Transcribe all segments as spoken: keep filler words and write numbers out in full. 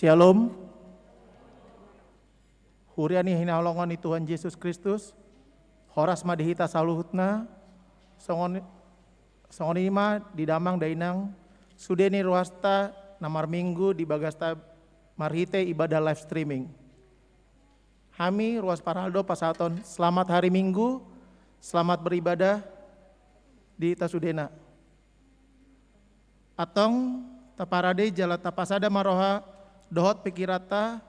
Syalom. Huria ni hinaholongan ni Tuhan Jesus Kristus, horas ma di hita saluhutna, songon, songon i ma di damang dainang, sude ni ruasta na marminggu di bagasta marhite ibadah live streaming. Hami ruas Paraldo pasahaton selamat hari Minggu, selamat beribadah di hita sudena. Antong taparade jala tapasada ma roha dohot pikiranta,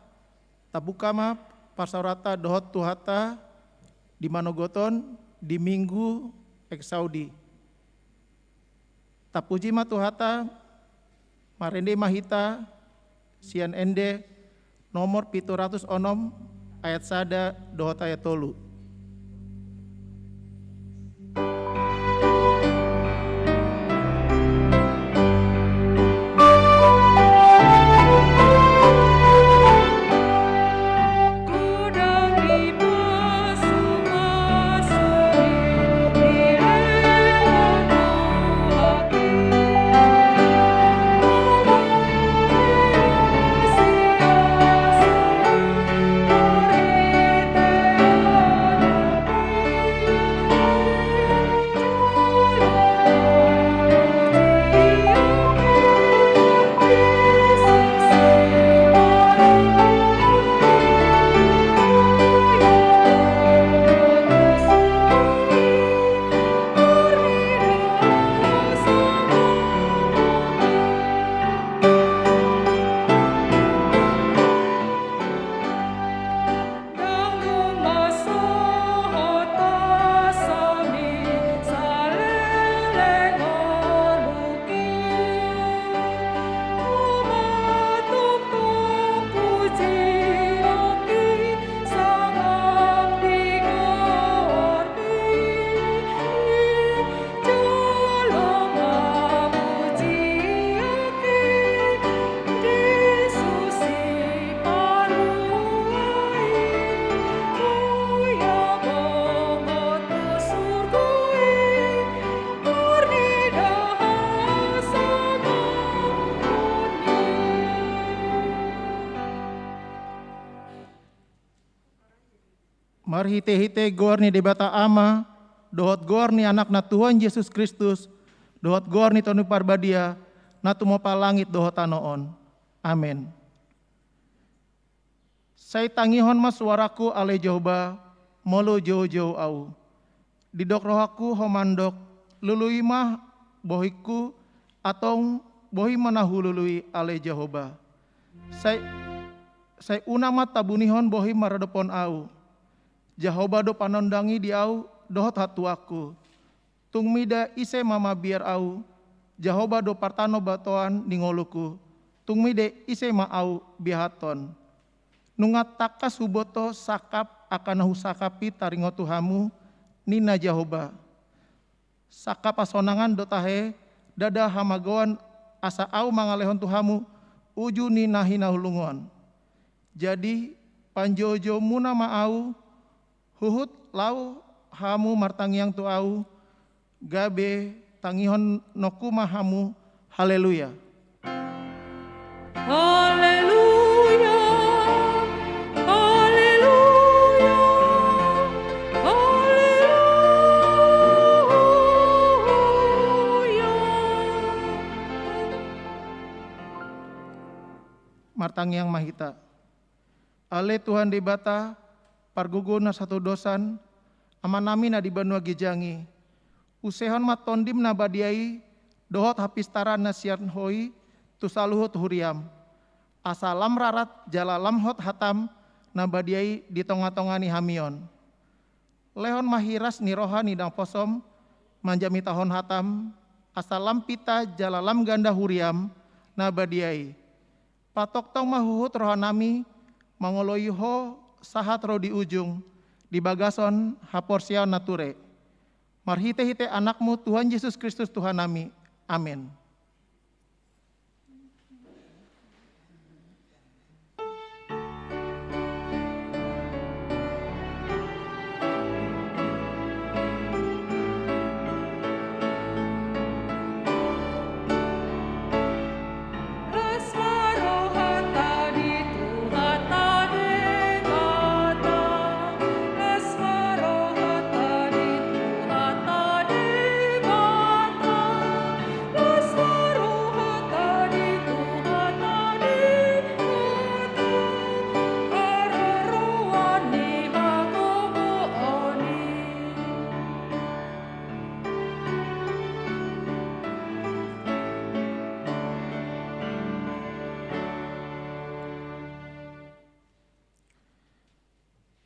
tabuka ma parsaoranta dohot Tuhanta di manogot on di Minggu Exaudi. Tapuji ma Tuhanta, marende ma hita sian ende nomor pitu ratus onom ayat sada dohot ayat tolu. Marhitehite goar ni Debata Ama, dohot goar ni Anakna Tuhan Jesus Kristus, dohot goar ni Tondi Parbadia, na tumompa langit dohot tano on. Amen. Sai tangihon ma suarangku ale Jahowa, molo joujou ahu. Didok rohangku ho mandok, lului ma bohingku, antong bohim ma na hulului ale Jahowa. Sai, sai unang ma tabunihon bohim maradophon ahu. Jahowa do panondangi di ahu dohot hatuaonku. Tung mida ise ma mabiar ahu, Jahowa do partanobatoan ni ngoluku, tung mida ise ma ahu biahathon. Nunga tangkas huboto sangkap angka na husangkapi taringot tu hamu, ninna Jahowa. Sangkap hasonangan do tahe, ndada hamagoan asa ahu mangalehon tu hamu uju ni na hinaholongan. Jadi, panjoujoumuna ma ahu, huhut laho hamu martangiang tu ahu, gabe tangihononku ma hamu. Haleluya. Haleluya, haleluya, haleluya. Martangiang ma hita. Ale Tuhan Debata, pargogo na satudosan, Amanami na di banua ginjang i, usehon ma Tondim na badia i dohot hapistaran na sian Ho i tu saluhut huriam, asa lam rarat jala lam hot hatam na badia i di tongatonga ni hami on. Lehon ma hiras ni roha ni naposom manjamitahon hatam, asa lam pinta jala lam ganda huriam na badia i. Patongtong ma huhut rohanami mangoloi Ho sahat ro di ujung, di bagasan haporseaon na ture. Marhitehite Anakmu Tuhan Jesus Kristus Tuhannami. Amen.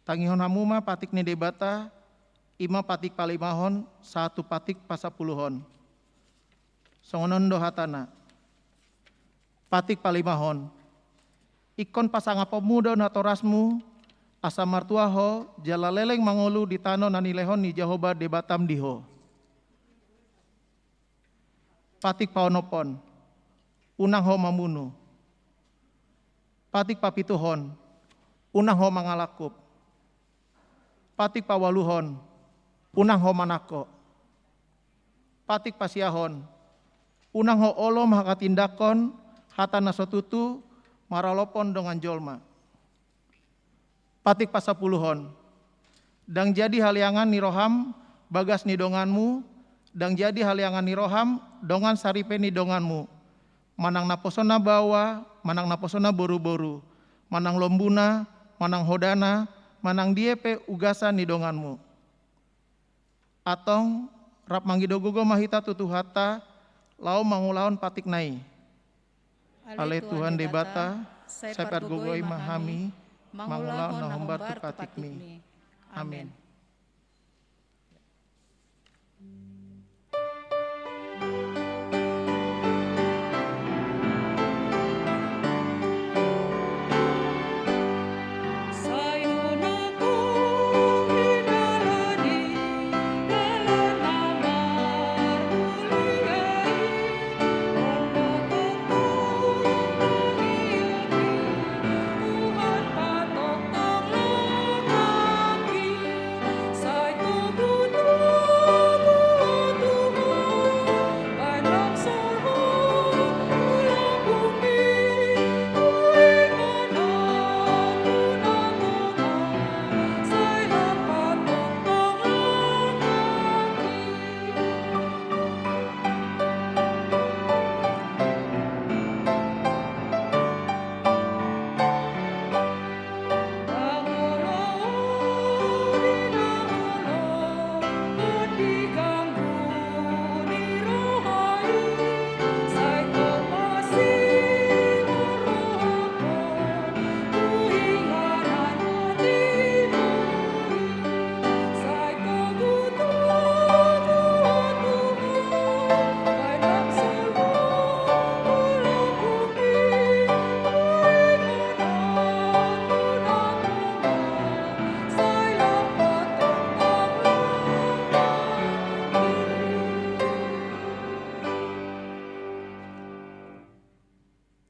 Tangihon hamu ma patik ni Debata, i ma patik palimahon sahat tu patik pasapuluhon. Songon on do hatana. Patik palimahon. Ingkon pasangaponmu do natorasmu, asa martua ho jala leleng mangolu di tano na nilehon ni Jahowa Debatam di ho. Patik paonomhon. Unang ho mamunu. Patik papituhon. Unang ho mangalangkup. Patik paualuhon. Unang ho manangko. Patik pasiahon. Unang ho olo manghatindanghon hata na so tutu maralophon dongan jolma. Patik pasapuluhon. Ndang jadi haleangan ni roham bagas ni donganmu, ndang jadi haleangan ni roham dongan saripe ni donganmu. Manang naposona baoa, manang naposona boruboru, manang lombuna, manang hodana, manang dia pe ugasan ni donganmu. Antong, rap mangido gogo ma hita tu Tuhanta, laho mangulahon patikna i. Ale Tuhan Debata, sai pargogoi ma hami, mangulahon na hombar tu patikmi. Amen.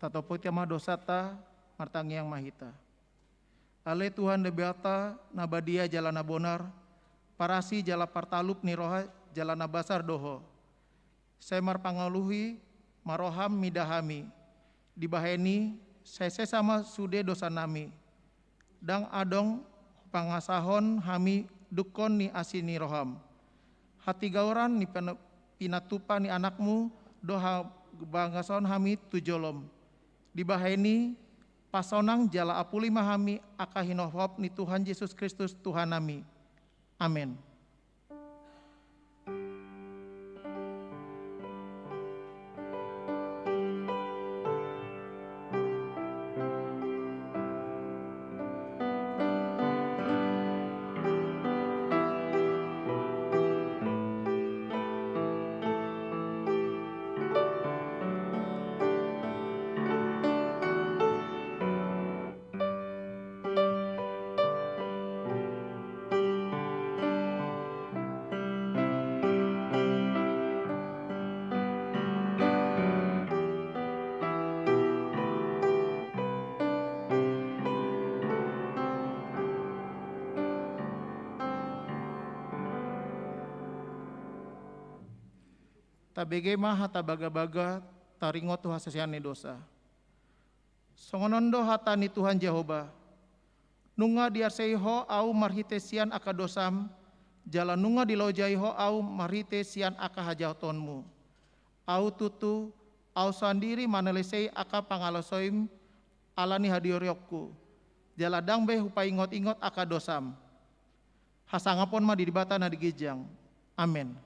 Tatoputi ma dosanta, martangiang ma hita. Ale Tuhan Debata, na badia jala na bonar, parasi jala partalup ni roha jala na basar do Ho. Sai marpangaluhi ma roham mida hami. Dibahen i, sai sesa ma sude dosanami. Ndang adong hupangasahon hami dungkon ni asi ni roham. Hatigoran ni pina-, pinatupa ni anakmu do habagasahon hami tu jolom. Dibahen i, pasonang jala apuli ma hami angka hinophop ni Tuhan Jesus Kristus Tuhannami. Amen. Tabege ma hata bagabaga taringot tu hasesaan ni dosa. Songon on do hata ni Tuhan Jahowa: Nunga diarsei Ho ahu marhite sian angka dosam, jala nunga dilojai Ho ahu marhite sian angka hajahatonmu. Ahu tutu, Ahu sandiri manalesei angka pangalasoim ala ni hadiriongku, jala ndang be hupaingotingot angka dosam. Hasangapon ma di Debata na di ginjang. Amen.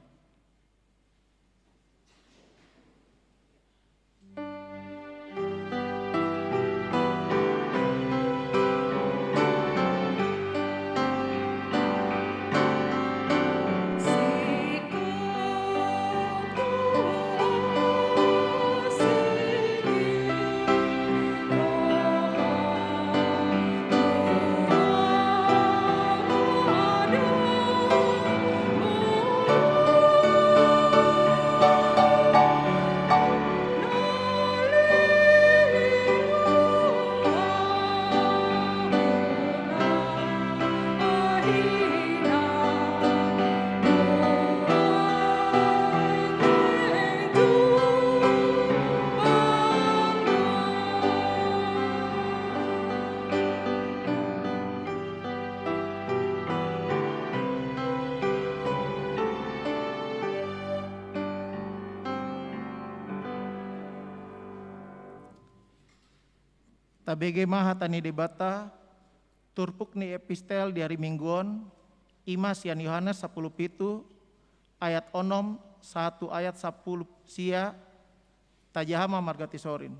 Tabege ma hata ni Debata, turpuk ni epistel di ari Minggu on, i ma sian Yohanes sampulu pitu, ayat onom sahat tu ayat sampulu sia. Tajaha ma marga Tisorin.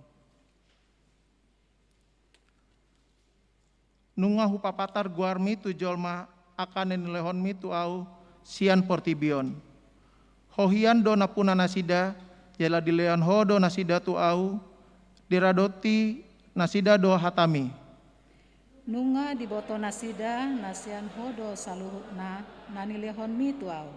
Nunga hupapatar goarmi tu jolma angka na nilehonmi tu ahu sian portibi on. Ho hian do nampuna nasida, jala dilehon ho do nasida tu ahu, diradoti nasida do hatami. Nunga diboto nasida na sian ho do saluhutna na nilehonmi tu ahu.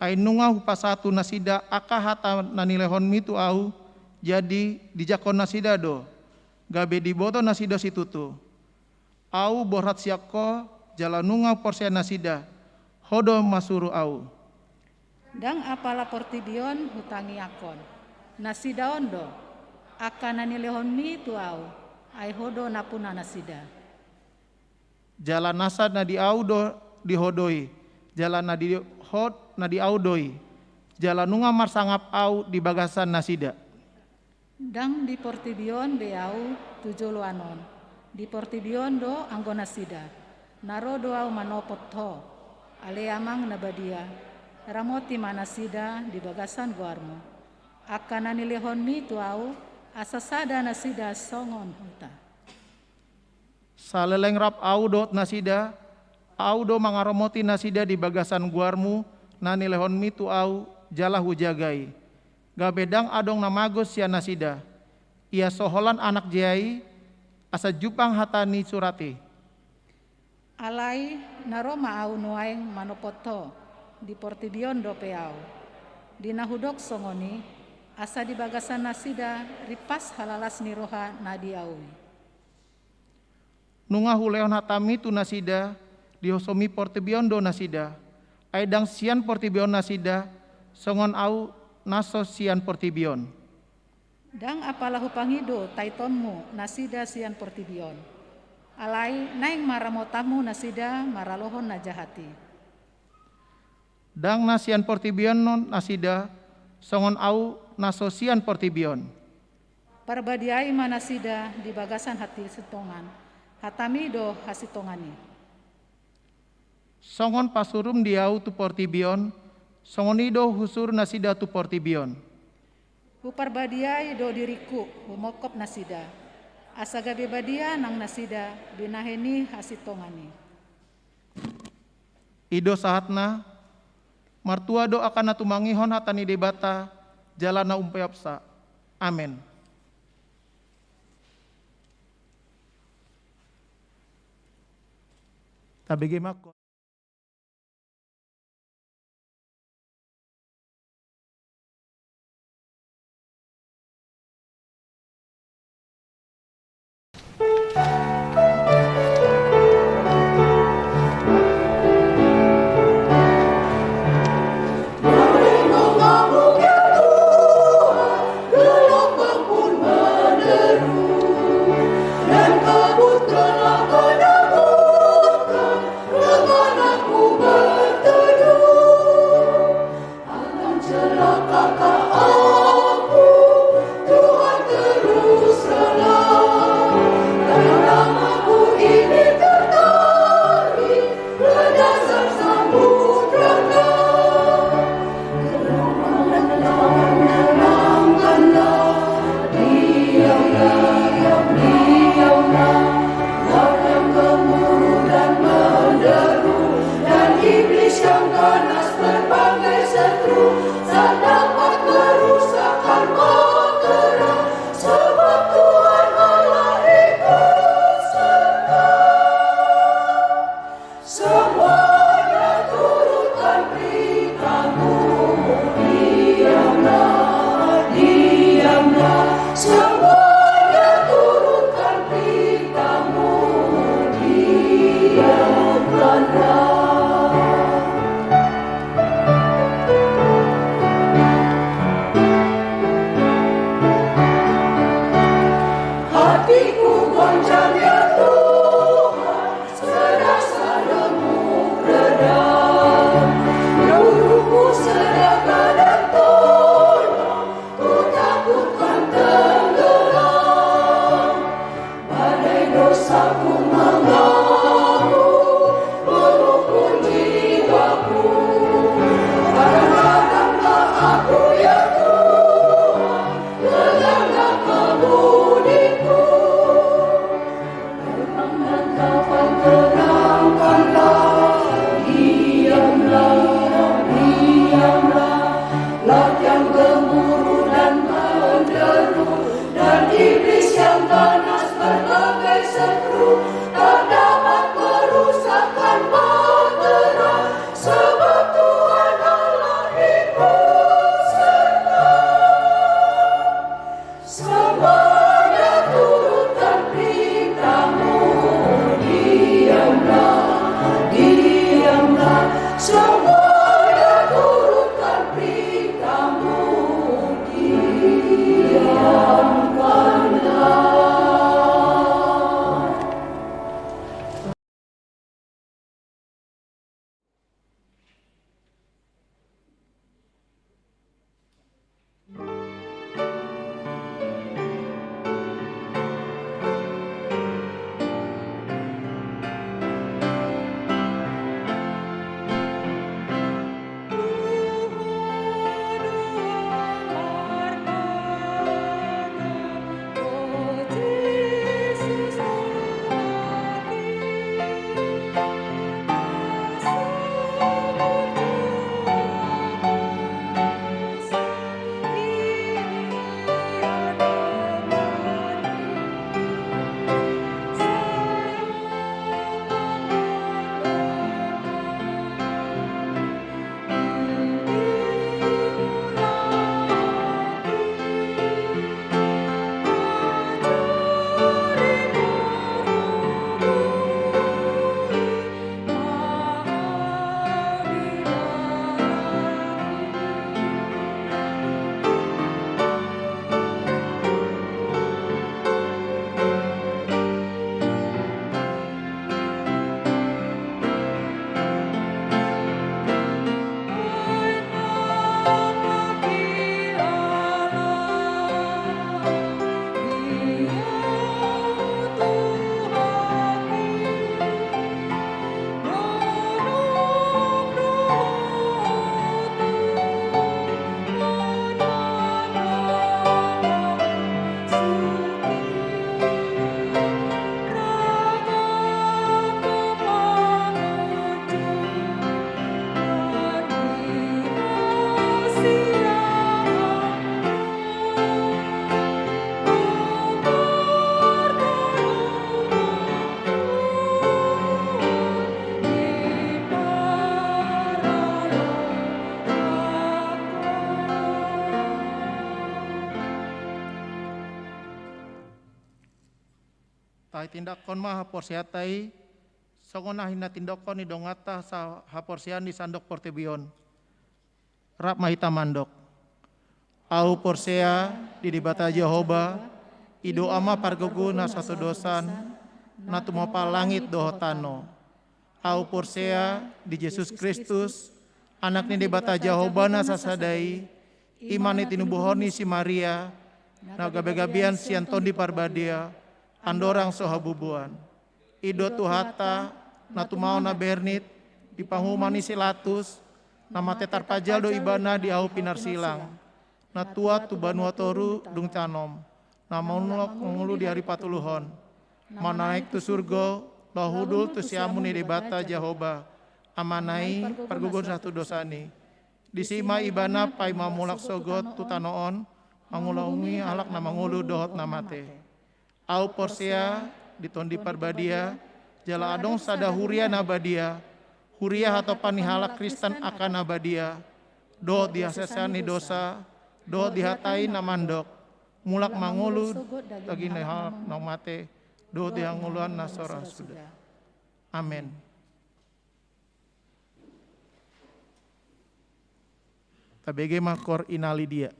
Ai nunga hupasahat tu nasida angka hata na nilehonmi tu ahu, jadi dijangkon nasida do, gabe diboto nasida situtu. Ahu borhat sian ho, jala nunga porsea nasida, ho do marsuru ahu. Ndang apala portibi on hutangiangkon, nasida on do, angka na nilehonmi tu ahu, ai ho do nampuna nasida. Jala nasa na di ahu do di ho do i, jala na di ho, na di ahu do i, jala nunga marsangap ahu di bagasan nasida. Ndang di portibi on be ahu tu joloan on, di portibi on do anggo nasida, na ro do ahu manopot ho. Ale Amang na badia, ramoti ma nasida di bagasan goarmu. Angka na nilehonmi tu ahu, asa sada nasida songon huta. Saleleng rap ahu dohot nasida, ahu do mangaramoti nasida di bagasan goarmu na nilehonmi tu ahu, jala hujaga i. Gabe ndang adong na mago sian nasida. Ia so holan anak jea i, asa jumpang hata ni surat i. Alai na ro ma ahu nuaeng manopot ho, di portibi on dope ahu. Di na hudok songon i, Asa di bagasan nasida rimpas halalas ni roha na di ahu i. Nunga hulehon hataMi tu nasida, dihosomi portibi on do nasida. Ai ndang sian portibi on nasida, songon ahu na so sian portibi on. Ndang apala hupangido taitonMu nasida sian portibi on. Alai naeng ma ramotanMu nasida maralohon na jahat i. Ndang na sian portibi on nasida, songon ahu na so sian portibi on. Parbadiai ma nasida di bagasan hasintongan, hataMi do hasintongan i. Songon pasurum di ahu tu portibi on, songon i do husuru nasida tu portibi on. Huparbadiai do diringku, humongkop nasida. Asa gabe badia nang nasida, binahen ni hasintongan i. I do sahatna, martua do angka na tumangihon hata ni Debata, jala na umpeopsa. Amen. Tabege ma. Ai tindakkon ma haporseaonta i, songon na hinatindakkon ni donganta sa-, haporseaon di sandok portibi on. Rap ma hita mandok. Ahu porsea di Debata Jahowa, i do Ama pargogo na sahatudosan, na tumompa langit dohot tano. Ahu porsea di Jesus Kristus, Anak ni Debata Jahowa na sasada i, i ma na tinubuhon ni si Maria, na gabe-gabean sian Tondi Parbadia, andorang so habubuan. I do Tuhanta, na tumaon na bernit, di panguhuman ni si Latus, na mate tarpajal do Ibana di ahu pinarsilang. Na tuat tu banua toru dung tanom, na mulak mangolu di ari patoluhon. Manaek tu surgo, laho hundul tu siamun ni Debata Jahowa, Amana i, pargogo na sahatudosan i. Disi ma Ibana paima mulak sogot tu tano on, mangulahulahon halak na mangolu dohot na mate. Ahu porsea di Tondi Parbadia, jala adong sada huria na badia, huria hatopan ni halak Kristen angka na badia, dohot di hasesaan ni dosa, dohot di hata i na mandok, mulak mangolu daging ni halak na mate, dohot di hangoluan na so ra suda. Amen. Tabege ma Koor Ina Lidia.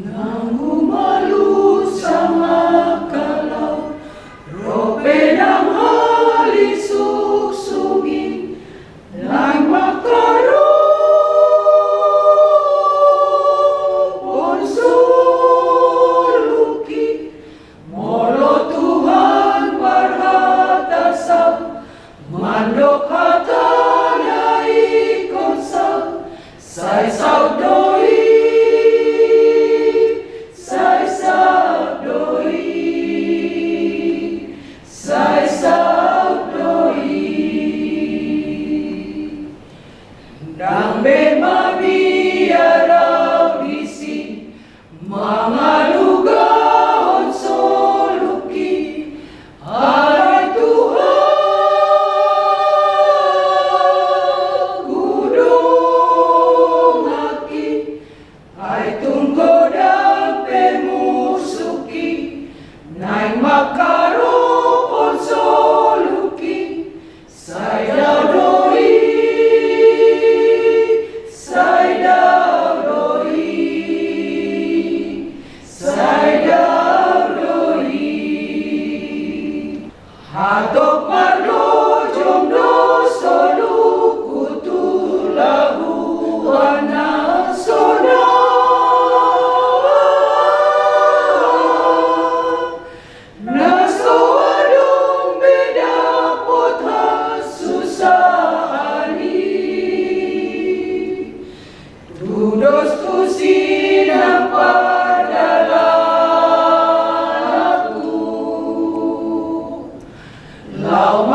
Nang humalusa ma kalau, ro pe nang halisuk sungi, naeng mangkarophon soluki. Molo Tuhan marhata saut, mandok hatana ingkon saut, sai saut do i, sai saut do i, sai saut do i. Ndang be mabiar ahu disi, mangalugahon soluki, ai Tuhan, hudongaki, ai tung godang pe musuki, naeng mangkarophon soluki, sai dao do i, sai dao do i, sai dao do i. Hatop marlojong do soluku tu labuan na sonang. Na so adong be dapot hasusaan i, tudos tusi nang pardalananku. Laho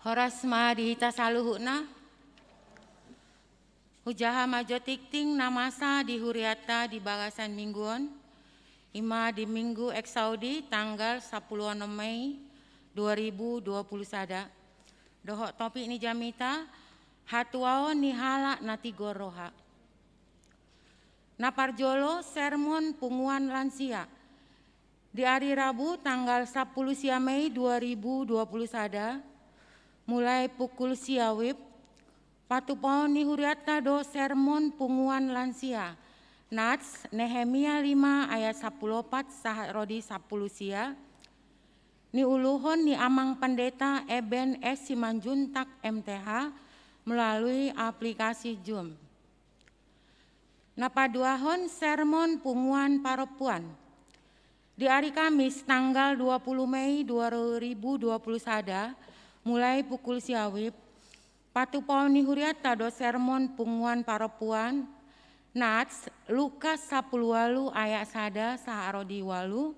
Horas ma di hita saluhutna. Hujaha ma jo tingting na masa di hurianta di bagasan minggu on, i ma di Minggu Exaudi tanggal sampulu onom Mei dua ribu dua puluh sada. Dohot topik ni jamita, hatuaon ni halak na tigor roha. Na parjolo, sermon punguan lansia. Di ari Rabu tanggal sampulu sia Mei dua ribu dua puluh sada, mulai pukul sia wib, patupaon ni hurianta do sermon punguan lansia. Nats, Nehemia lima ayat sampulu opat sahat ro di sampulu sia, niuluhon ni Amang Pendeta Eben S Simanjuntak M T H melalui aplikasi Zoom. Na paduahon, sermon punguan parompuan. Di ari Kamis tanggal dua puluh Mei dua ribu dua puluh sada, mulai pukul sia wib, patupaon ni hurianta do sermon punguan parompuan. Nats, Lukas sampulu ualu ayat sada sahat ro di ualu,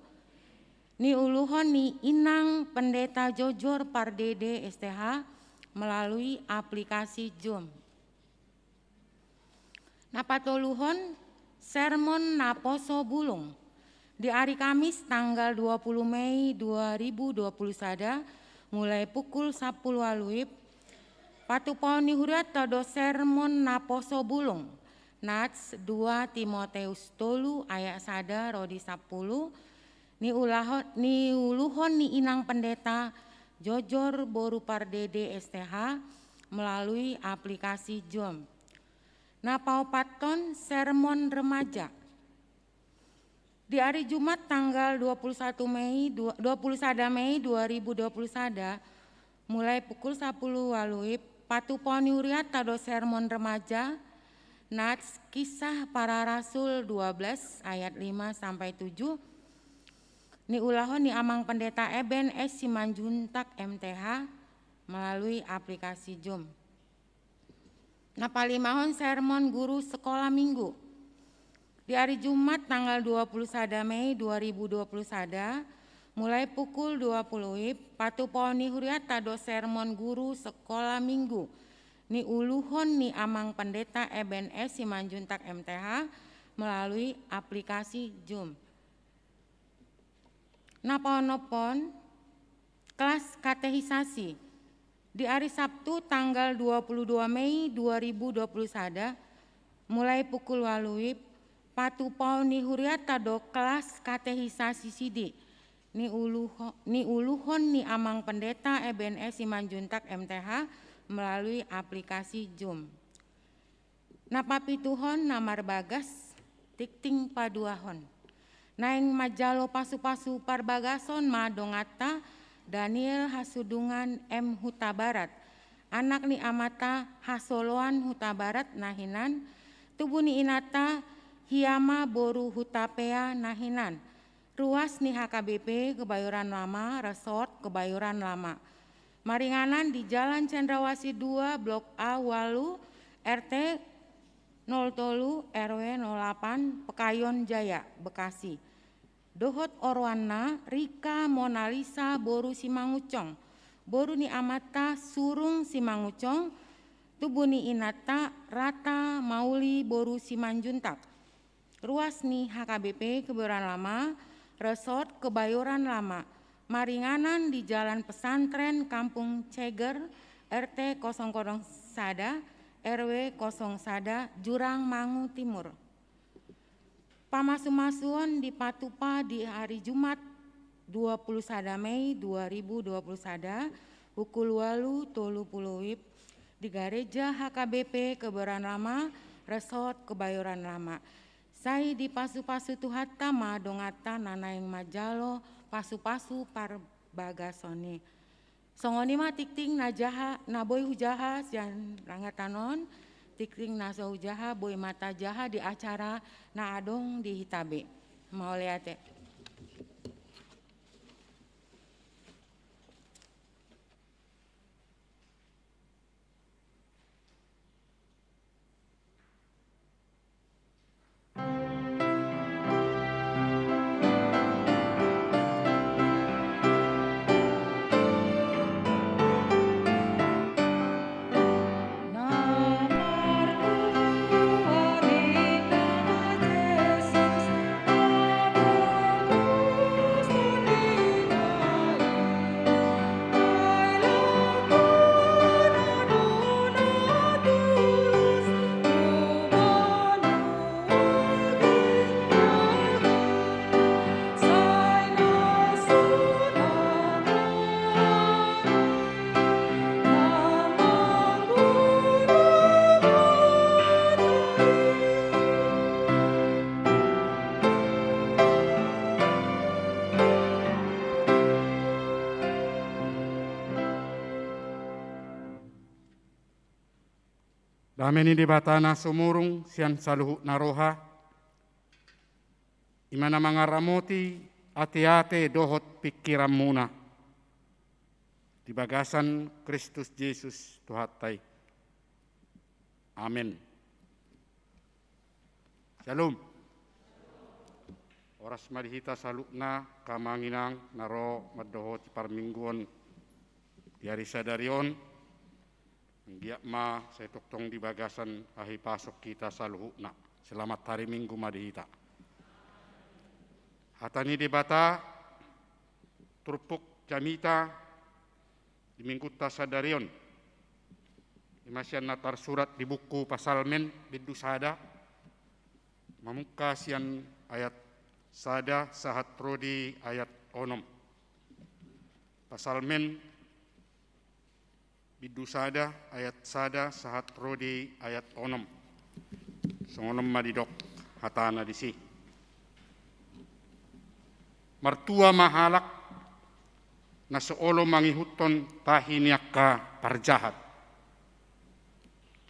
niuluhon ni Inang Pendeta Jojor Pardede S T H melalui aplikasi Zoom. Na patoluhon, sermon naposo bulung. Di ari Kamis tanggal dua puluh Mei dua ribu dua puluh sada, mulai pukul sampulu ualu wib, patupaon ni hurianta do sermon naposo bulung. Nats, dua Timoteus tolu ayat sada ro di sampulu, niulahon, niuluhon ni Inang Pendeta Jojor boru Pardede S T H melalui aplikasi Zoom. Na paopathon, sermon remaja. Di ari Jumat tanggal dua puluh satu Mei, dua, dua puluh sada Mei dua ribu dua puluh sada, mulai pukul sampulu ualu wib, patupaon ni hurianta do sermon remaja. Nats, Kisah Para Rasul dua belas ayat lima sampai tujuh, niulahon ni Amang Pendeta Eben S Simanjuntak M T H melalui aplikasi Zoom. Na palimahon, sermon guru sekolah minggu. Di ari Jumat tanggal dua puluh sada Mei dua ribu dua puluh sada, mulai pukul dua puluh wib, patupaon ni hurianta do sermon guru sekolah minggu, niuluhon ni Amang Pendeta Eben S Simanjuntak M T H melalui aplikasi Zoom. Na paonomhon, kelas katehisasi. Di ari Sabtu tanggal dua puluh dua Mei dua ribu dua puluh sada, mulai pukul ualu wib, patupaon ni hurianta do kelas katehisasi sidi, niuluho-, niuluhon ni Amang Pendeta Eben S Simanjuntak M T H melalui aplikasi Zoom. Na papituhon, na marbagas, tingting paduahon. Naeng manjalo pasupasu parbagason ma donganta Daniel Hasudungan M Hutabarat, anak ni amanta Hasoloan Hutabarat na hinan, tubu ni inanta Hiama boru Hutapea na hinan, ruas ni H K B P Kebayoran Lama, Resort Kebayoran Lama. Maringanan di Jalan Cendrawasih dua, Blok A ualu, R T nol tolu, R W nol lapan, Pekayon Jaya, Bekasi. Dohot oroanna Rika Monalisa boru Simangunsong, boru ni amanta Surung Simangunsong, tubu ni inanta Rata Mauli boru Simanjuntak. Ruas ni H K B P Kebayoran Lama, Resort Kebayoran Lama, maringanan di Jalan Pesantren Kampung Ceger, R T kosong kosong sada, R W kosong sada, Jurang Mangu Timur. Pamasumasuon dipatupa di ari Jumat dua puluh sada Mei dua ribu dua puluh sada, pukul ualu tolu pulu wib, di Gareja H K B P Kebayoran Lama, Resort Kebayoran Lama. Sai dipasupasu Tuhanta ma donganta na naeng manjalo pasupasu parbagason i. Songon i ma tingting na jaha, na boi hujaha sian rangatan on, tingting na so hujaha, boi ma tajaha di acara na adong di hita be. Mauliate. Dame ni Debata na sumurung sian saluhut na roha, i ma na mangaramoti ateate dohot pingkiranmuna di bagasan Kristus Jesus Tuhanta i. Amen. Syalom. Horas ma di hita saluhutna, angka amang inang na ro mandohoti parmingguon di ari sadari on. Anggiat ma sai tongtong di bagasan hahipason hita saluhutna. Selamat hari Minggu ma di hita. Hata ni Debata, turpuk jamita di Minggunta sadari on, i ma sian na tarsurat di buku Psalmen bindu sada, mamungka sian ayat sada sahat ro di ayat onom. Psalmen bindu sada ayat sada sahat ro di ayat onom. Songon on ma didok hatana disi. Martua ma halak na so olo mangihuthon tahi ni angka parjahat,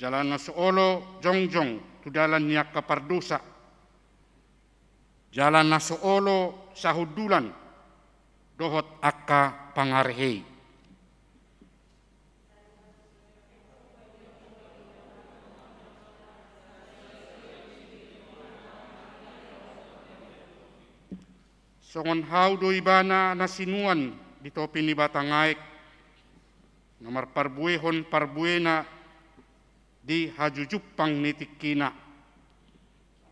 jala na so olo jongjong tu dalan ni angka pardosa, jala na so olo sahundulan dohot angka pangarehei. Songon hau do ibana na sinuan di topi ni batang aek, na marparbuehon parbuena di hajujumpang ni tingkina.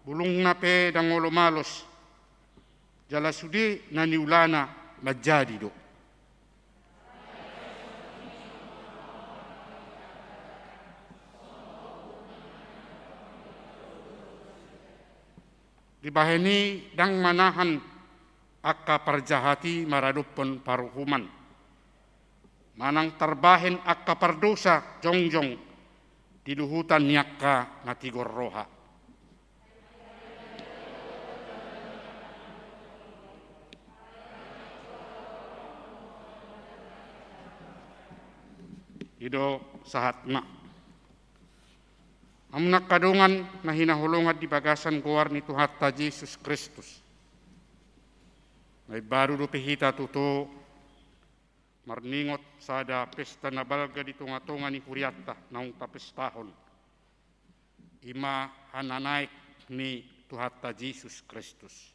Bulungna pe ndang olo malos, jala sude na niulana manjadi do. Dibahen i ndang manahan angka parjahat i maradophon paruhuman, manang tarbahen angka pardosa jongjong di luhutan ni angka na tigor roha. I do sahatna. Hamu angka dongan na hinaholongan di bagasan goar ni Tuhanta Jesus Kristus. Na imbaru dope hita tutu marningot sada pesta na balga di tongatonga ni hurianta naung tapestahon, i ma hananaek ni Tuhanta Jesus Kristus.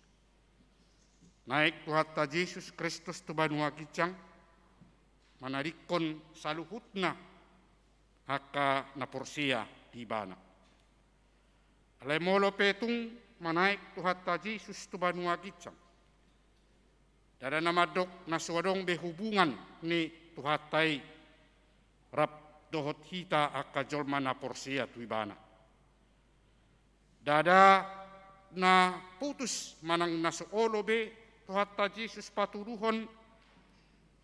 Naek Tuhanta Jesus Kristus tu banua ginjang, manadingkon saluhutna angka na porsea di Ibana. Alai molo pe tung manaek Tuhanta Jesus tu banua ginjang, ndada na mandok na so adong be hubungan ni Tuhanta i rap dohot hita angka jolma na porsea tu Ibana. Ndada na putus manang na so olo be Tuhanta Jesus patuduhon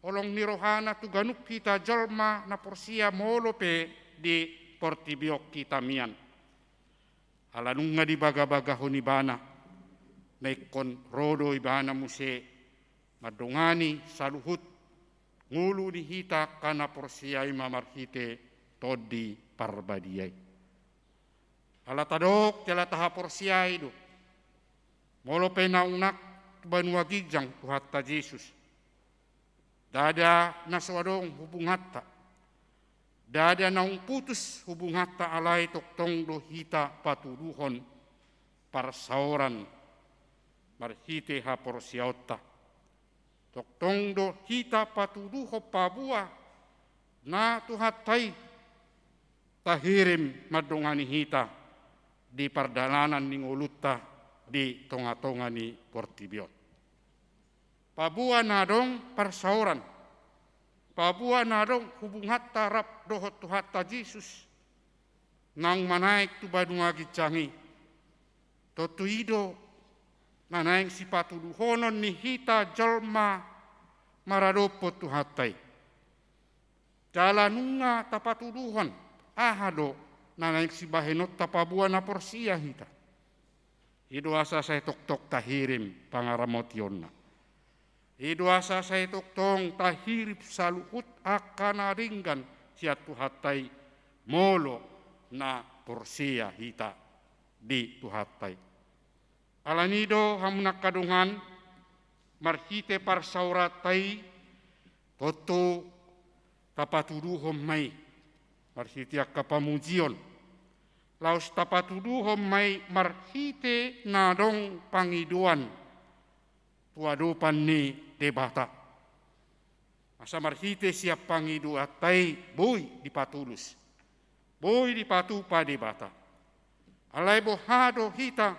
holong ni rohana tu ganup hita jolma na porsea molo pe di portibi on hita mian. Ala nunga dibagabagahon Ibana, na ingkon ro do Ibana muse mandongani saluhut ngolu ni hita angka na porsea i ma marhite Tondi Parbadia i. Ala tadok jala tahaporseai do, molo pe naung naek tu banua ginjang Tuhanta Jesus, ndada na so adong hubunganta, ndada naung putus hubunganta, alai tongtong do hita patuduhon parsaoran marhite haporseaonta. Tongtong do hita patuduhon paboa na Tuhanta i tahirim mandongani hita di pardalanan ni ngolunta di tongatonga ni portibi on. Paboa na adong parsaoran, paboa na adong hubunganta rap dohot Tuhanta Jesus naung manaek tu banua ginjang i, tontu i do na naeng sipatuduhonon ni hita jolma maradophon Tuhanta i. Jala nunga tapatuduhon aha do na naeng sibahenonta paboa na porsea hita. I do asa sai tongtong tahirim pangaramotionna. I do asa sai tongtong tahirim saluhut angka na denggan sian Tuhanta i, molo na porsea hita di Tuhanta i. Alani do hamu angka dongan, marhite parsaoranta i, tontu tapatuduhon ma i marhite angka pamujion. Laos tapatuduhon ma i marhite na adong pangidoan tu adopan ni Debata. Asa marhite sian pangidoanta i boi dipatulus, boi dipatupa Debata. Alai boha do hita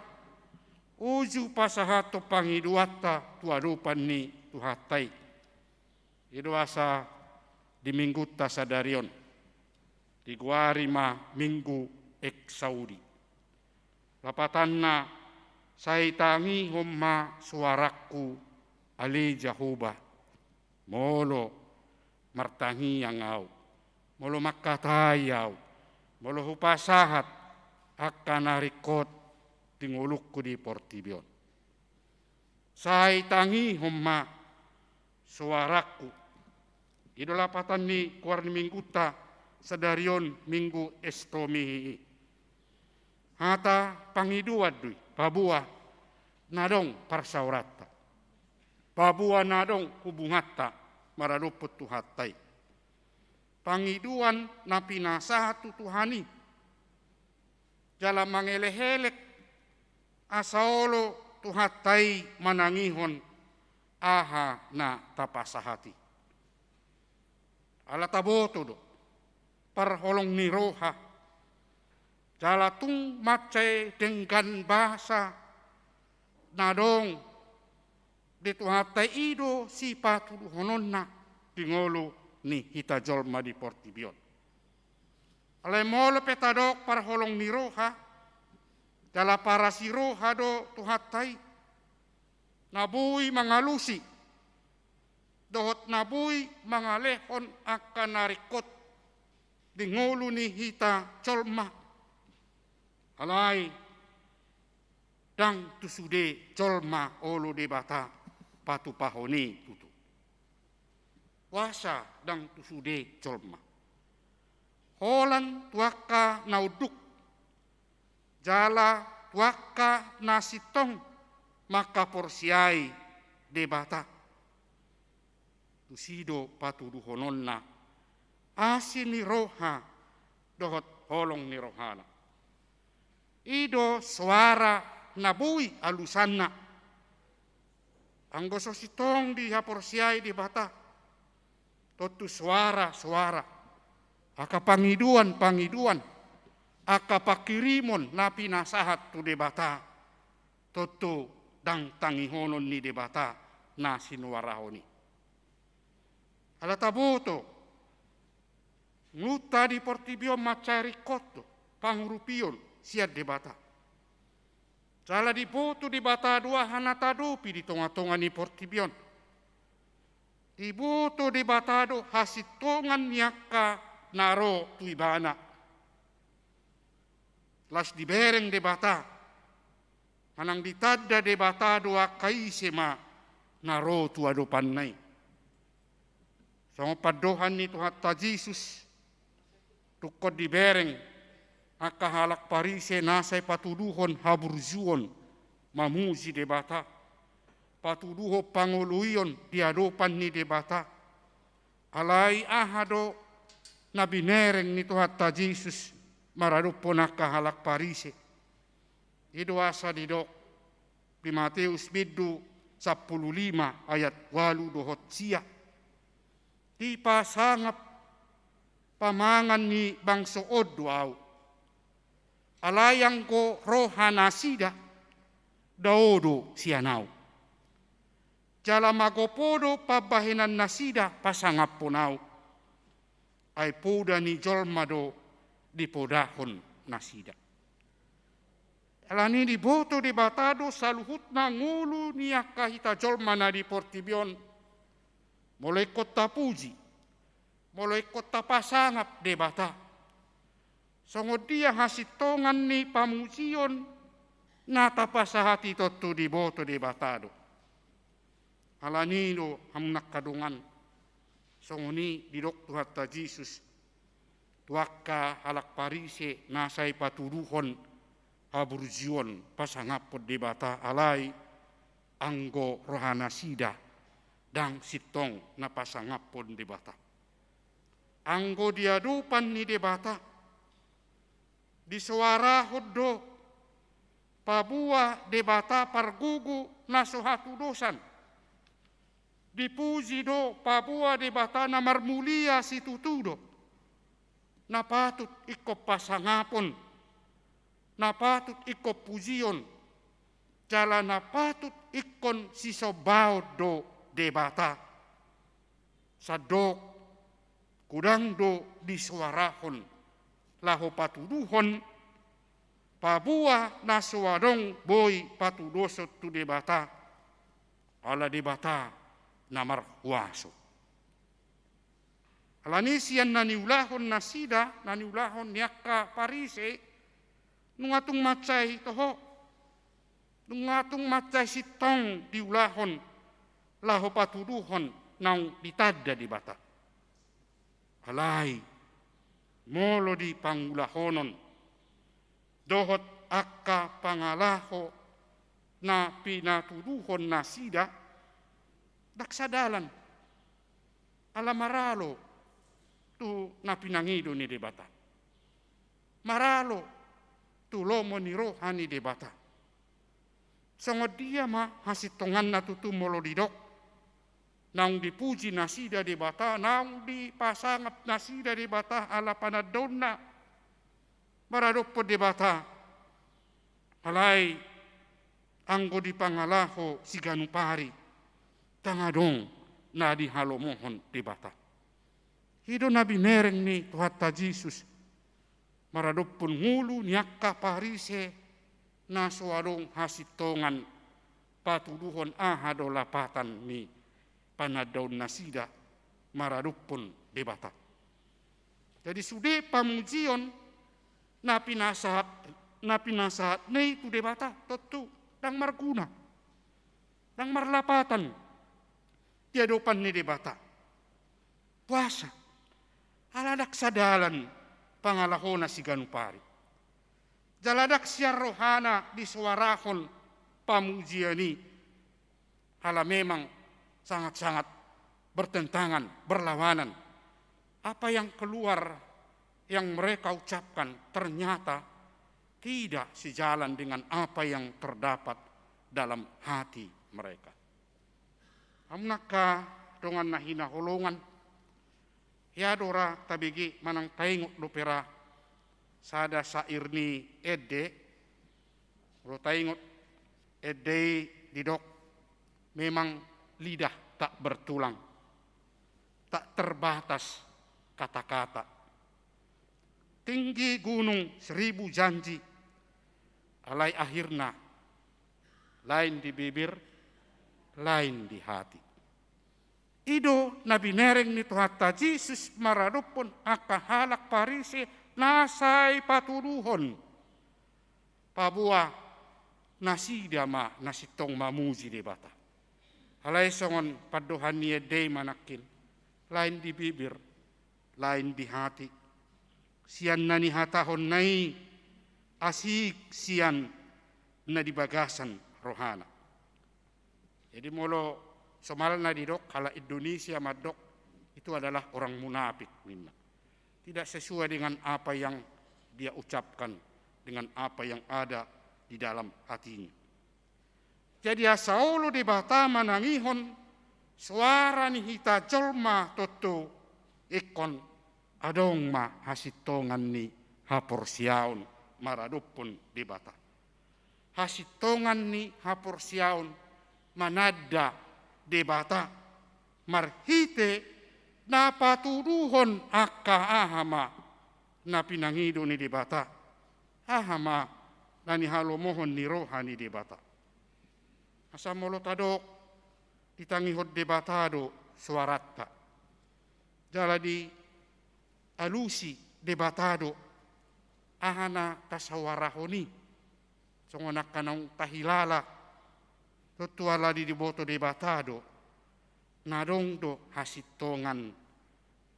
uju pasahathon pangidoanta tu adopan ni Tuhanta i? I do asa di minggunta sadari on digoari ma Minggu Exaudi. Lapatanna, sai tangihon ma soarangku, ale Jahowa, molo martangiang ahu, molo mangkatai ahu, molo hupasahat angka na ringkot di ngolungku di portibi on. Sai tangihon ma soarangku. I do lapatan ni goar ni minggunta sadari on, Minggu Exaudi i. Hata pangidoan do i paboa na adong parsaoranta, paboa na adong hubunganta maradophon Tuhanta i. Pangidoan na pinasahat tu Tuhan i jala mangelekelek asa olo Tuhanta i manangihon aha na tapasahat i. Ala taboto do parholong ni roha, jala tung mansai denggan basa na adong di Tuhanta i do sipatuduhononna di ngolu ni hita jolma di portibi on. Alai molo pe tadok parholong ni roha jala parasi roha do Tuhanta i, na boi mangalusi dohot na boi mangalehon angka na ringkot di ngolu ni hita jolma. Alai ndang tu sude jolma olo Debata patupahon i tutu. Boasa ndang tu sude jolma? Holan tu angka na unduk jala tu angka na sintong mangkaporseai Debata. Tusi do patuduhononna asi ni roha dohot holong ni rohana. I do soara na boi alusanna. Anggo so sintong dihaporseai Debata, tontu soara-soara, angka pangidoan-pangidoan, angka panghirimon na pinasahat tu Debata, tontu ndang tangihonon ni Debata na sinuarahon i. Ala taboto, ngolunta di portibi on mansai ringkot do pangurupion sian Debata. Jala diboto Debata do aha na taadopi di tonga-tonga ni portibi on. Diboto Debata do hasintongan ni angka na ro tu Ibana. Laos dibereng Debata manang ditanda Debata do angka ise ma na ro tu adopanna i. Songon pandohan ni Tuhanta Jesus, tungkon dibereng angka halak Parise na sai patuduhon haburjuon mamuji Debata, patuduhon pangoloion di adopan ni Debata. Alai aha do na binereng ni Tuhanta Jesus maradophon angka halak Parise? I do asa didok di Mateus bindu sampulu lima ayat ualu dohot sia: Dipasangap pamangan ni bangso on do Ahu, alai anggo roha nasida dao do sian Ahu. Jala mago podo pambahenan nasida pasangaphon Ahu, ai poda ni jolma do dipodahon nasida. Alani i diboto Debata do saluhutna ngolu ni angka hita jolma na di portibi on. Molo ingkon tapuji, molo ingkon tapasangap Debata, songon dia hasintongan ni pamujion na tapasahat i, tontu diboto Debata do. Alani i do hamu angka dongan, songon i didok Tuhanta Jesus: tu angka halak Parise na sai patuduhon haburjuon pasangaphon Debata, alai anggo rohanasida ndang sintong na pasangaphon Debata. Anggo di adopan ni Debata, disoarahon do paboa Debata pargogo na so hatudosan. Dipuji do paboa Debata na marmulia situtu do. Na patut ingkon pasangapon, na patut ingkon pujion, jala na patut ingkon sisombaon do Debata. Sandok godang do disoarahon laho patuduhon paboa na so adong boi patudoson tu Debata, ala Debata na marhuaso. Alani sian na niulahon nasida, na niulahon ni angka Parise, nunga tung mansai toho, nunga tung mansai sintong diulahon laho patuduhon naung ditanda Debata. Alai molo di pangulahonon dohot angka pangalaho na pinatuduhon nasida, ndang sadalan. Ala maralo tu na pinangido ni Debata, maralo tu lomo ni roha ni Debata. Songon dia ma hasintonganna tutu molo didok naung dipuji nasida Debata, naung dipasangap nasida Debata ala panandaonna maradophon Debata? Alai anggo di pangalaho siganup ari, ndang adong na dihalomohon Debata. I do na binereng ni Tuhanta Jesus maradophon ngolu ni angka Parise na so adong hasintongan patuduhon aha do lapatan ni panandaon nasida maradophon Debata. Jadi sude pamujion na pinasahat, na pinasahatna i tu Debata tontu ndang marguna, ndang marlapatan di adopan ni Debata. Boasa? Ala ndang sadalan pangalahona siganup ari. Jala ndang sian rohana disoarahon pamujion i, ala memang sangat-sangat bertentangan, berlawanan. Apa yang keluar, yang mereka ucapkan, ternyata tidak sejalan dengan apa yang terdapat dalam hati mereka. Hamu angka dongan na hinaholongan, hea do ra tabege manang taingot dope ra sada syair ni ende. Molo taingot ende i didok, memang lidah tak bertulang, tak terbatas kata-kata. Tinggi gunung seribu janji, alai akhirna lain di bibir, lain di hati. I do na binereng ni Tuhanta Jesus maradophon angka halak Parise na sai patuduhon paboa nasida ma na sintong mamuji Debata. Alai songon pandohan ni ende i ma nangkin, lain di bibir, lain di hati. Sian na nihatahonna i asing sian na di bagasan rohana. Jadi molo somalna didok halak Indonesia mandok, itu adalah orang munafik, ninna. Tidak sesuai dengan apa yang dia ucapkan, dengan apa yang ada di dalam hatinya. Jadi asa olo Debata manangihon soara ni hita jolma tontu ingkon adong ma hasintongan ni haporseaon maradophon Debata. Hasintongan ni haporseaon mananda Debata marhite na patuduhon angka aha ma na pinangido ni Debata, aha ma na nihalomohon ni roha ni Debata. Asa molo tadok, ditangihon Debata do soaranta, jala dialusi Debata do aha na tasoarahon i. Songon angka naung tahilala, tontu ala diboto Debata do na adong do hasintongan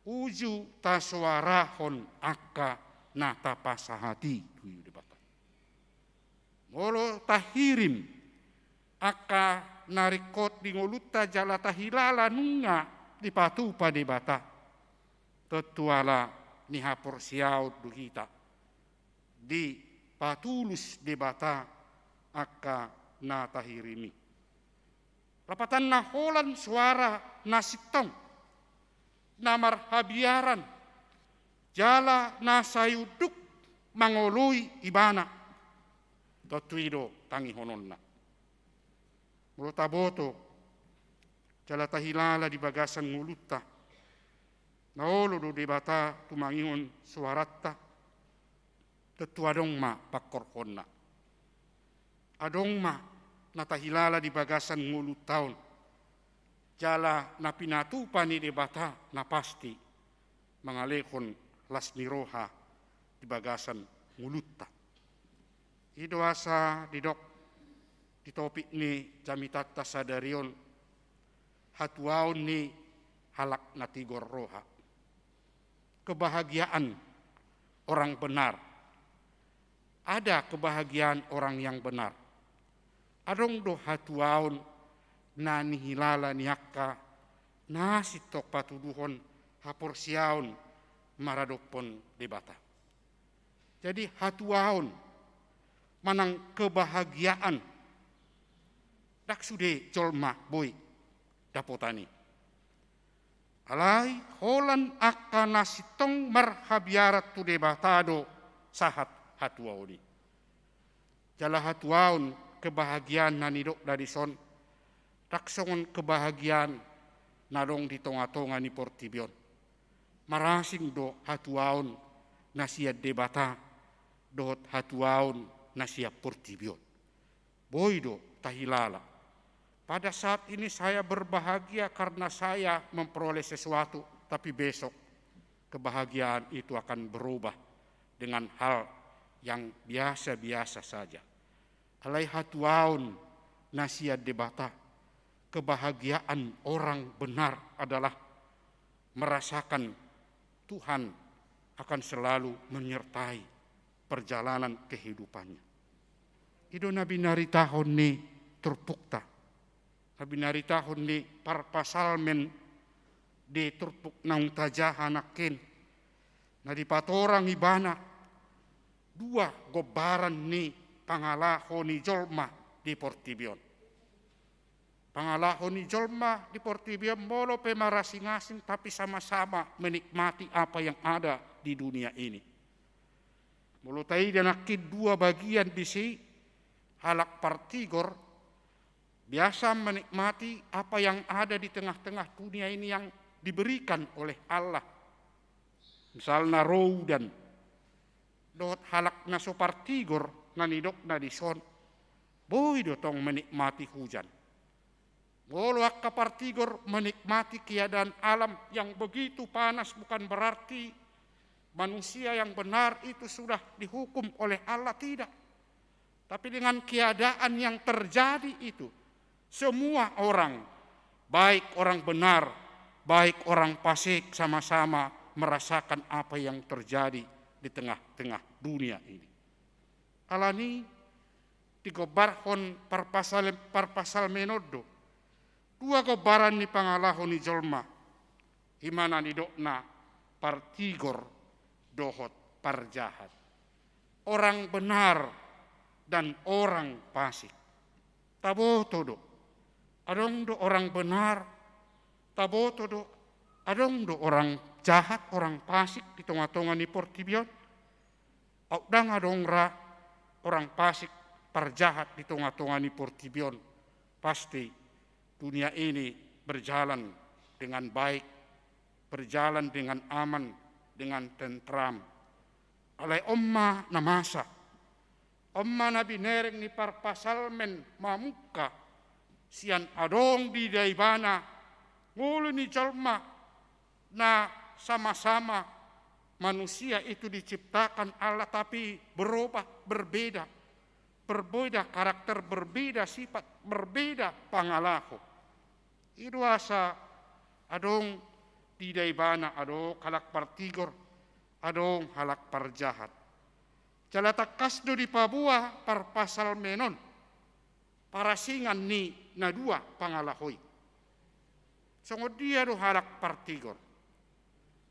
Uju tasoarahon angka na tapasahat i tu Debata. Molo tahirim angka na ringkot di ngolunta jala tahilala nunga dipatupa Debata, tontu ala ni haporseaon do hita dipatulus Debata angka na tahirim i. Lapatanna, holan soara na sintong, na marhabiaran, jala na sai unduk mangoloi ibana. Tontu i do tangihononna. Molo taboto jala tahilala di bagasan ngolunta na olo do Debata tumangihon soaranta, tontu adong ma pangkorhonna. Adong ma na tahilala di bagasan ngolunta on, jala na pinatupa ni Debata na pasti mangalehon las ni roha di bagasan ngolunta. I do asa didok di topik ni jamitanta sadari on, hatuaon ni halak na tigor roha. Kebahagiaan orang benar. Ada kebahagiaan orang yang benar. Adong do hatuaon na nihilala ni angka na sintong patuduhon haporseaon maradophon Debata. Jadi hatuaon manang kebahagiaan ndang sude jolma boi dapotan i. Alai holan angka na sintong marhabiaran tu Debata do sahat hatuaon i. Jala hatuaon, kebahagiaan na nidokna dison ndang songon kebahagiaan na adong di tongatonga ni portibi on. Marasing do hatuaon na sian Debata dohot hatuaon na sian portibi on. Boi do tahilala. Pada saat ini saya berbahagia karena saya memperoleh sesuatu, tapi besok kebahagiaan itu akan berubah dengan hal yang biasa-biasa saja. Alai hatuaon na sian Debata, kebahagiaan orang benar adalah merasakan Tuhan akan selalu menyertai perjalanan kehidupannya. I do na binaritahon ni turpukta, na binaritahon ni parpsalmen di turpuk naung tajaha nangkin, na dipatorang ibana dua gombaran ni pangalaho ni jolma di portibi on. Pangalaho ni jolma di portibi on molo pe marasingasing, tapi sama-sama menikmati apa yang ada di dunia ini. Molo taida nangkin dua bagian disi, halak partigor biasa menikmati apa yang ada di tengah-tengah dunia ini yang diberikan oleh Allah. Misalna ro udan, dohot halak na so partigor na nidokna dison, boi do tong menikmati hujan. Molo angka partigor menikmati keadaan alam yang begitu panas bukan berarti manusia yang benar itu sudah dihukum oleh Allah, tidak. Tapi dengan keadaan yang terjadi itu, semua orang, baik orang benar, baik orang fasik, sama-sama merasakan apa yang terjadi di tengah-tengah dunia ini. Alani digombarhon parpasal-, parpsalmen on do dua gombaran ni pangalaho ni jolma, i ma na nidokna partigor dohot parjahat, orang benar dan orang fasik. Taboto do, adong do orang benar, taboto do, adong do orang jahat, orang fasik di tongatonga ni portibi on. Au ndang adong ra orang fasik, parjahat di tongatonga ni portibi on, pasti dunia ini berjalan dengan baik, berjalan dengan aman, dengan tentram. Alai on ma na masa, on ma na binereng ni parpsalmen mamungka sian adong diida ibana ngolu ni jolma na sama-sama manusia itu diciptakan Allah, tapi berubah, berbeda. Berbeda karakter, berbeda sifat, berbeda pangalaho. I do asa adong Dida ibana adong halak partigor, adong halak parjahat. Jala tangkas do dipaboa parpsalmen on parasingan ni na dua pangalaho i. Songon dia do halak partigor?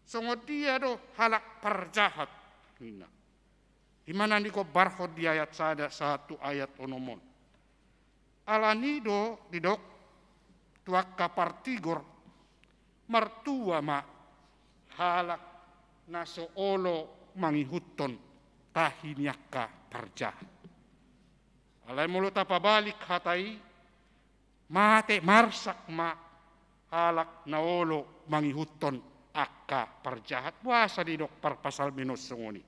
Songon dia do halak parjahat? Ninna. Ima na digombarhon di ayat sada sahat tu ayat onom on. Alani do didok tu angka partigor, martua ma halak na so olo mangihuthon tahi ni angka parjahat. Alai molo tapabalik hata i, mate marsak ma halak na olo mangihuthon angka parjahat. Boasa didok parpsalmen on songon i?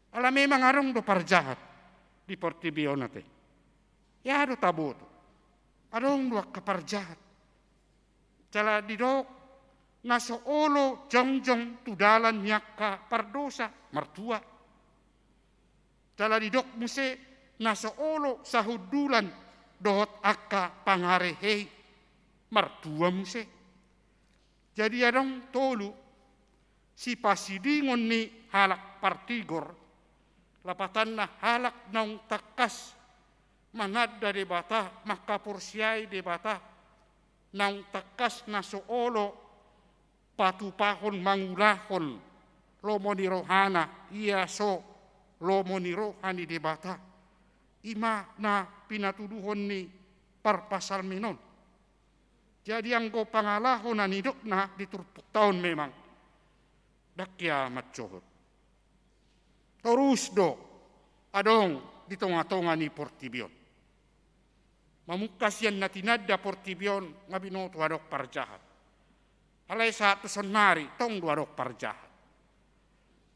Ala memang adong do parjahat di portibi on ate. Ia do taboto. Adong do angka parjahat. Jala didok na so olo jongjong tu dalan ni angka pardosa, martua. Jala didok muse na so olo sahundulan dohot angka pangarehei, martua muse. Jadi adong tolu sipasidingon ni halak partigor. Lapatanna halak naung tangkas mananda Debata, mangkaporseai Debata, naung tangkas na so olo patupahon mangulahon lomo ni rohana, ia so lomo ni roha ni Debata. Ima na pinatuduhon ni parpsalmen on. Jadi anggo pangalaho na nidokna di turpukta on memang dang hea mansohot. Torus do adong di tongatonga ni portibi on. Mamungka sian na tinanda portibi on nga binoto adong parjahat. Alai sahat tu saonnari tong do adong parjahat.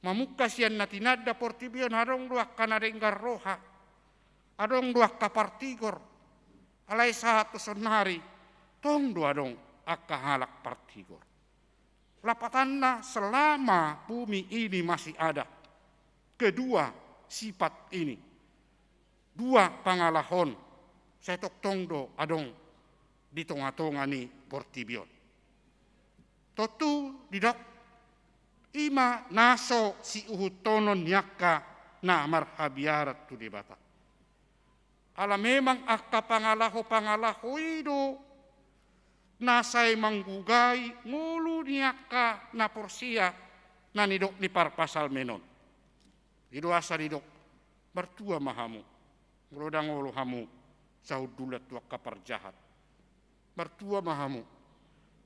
Mamungka sian na tinanda portibi on adong do angka na denggan roha, adong do angka partigor. Alai sahat tu saonnari tong do adong angka halak partigor. Lapatanna selama bumi ini masih ada, kedua sifat ini, dua pangalaho on, sai tongtong do adong di tongatonga ni portibi on. Tontu didok, ima na so siuhuthonon ni angka na marhabiaran tu Debata. Ala memang angka pangalaho-pangalaho i do na sai manggugai ngolu ni angka na porsea na nidok ni parpsalmen on. I do asa didok, martua ma hamu molo dang olo hamu sahundulan tu angka parjahat. Martua ma hamu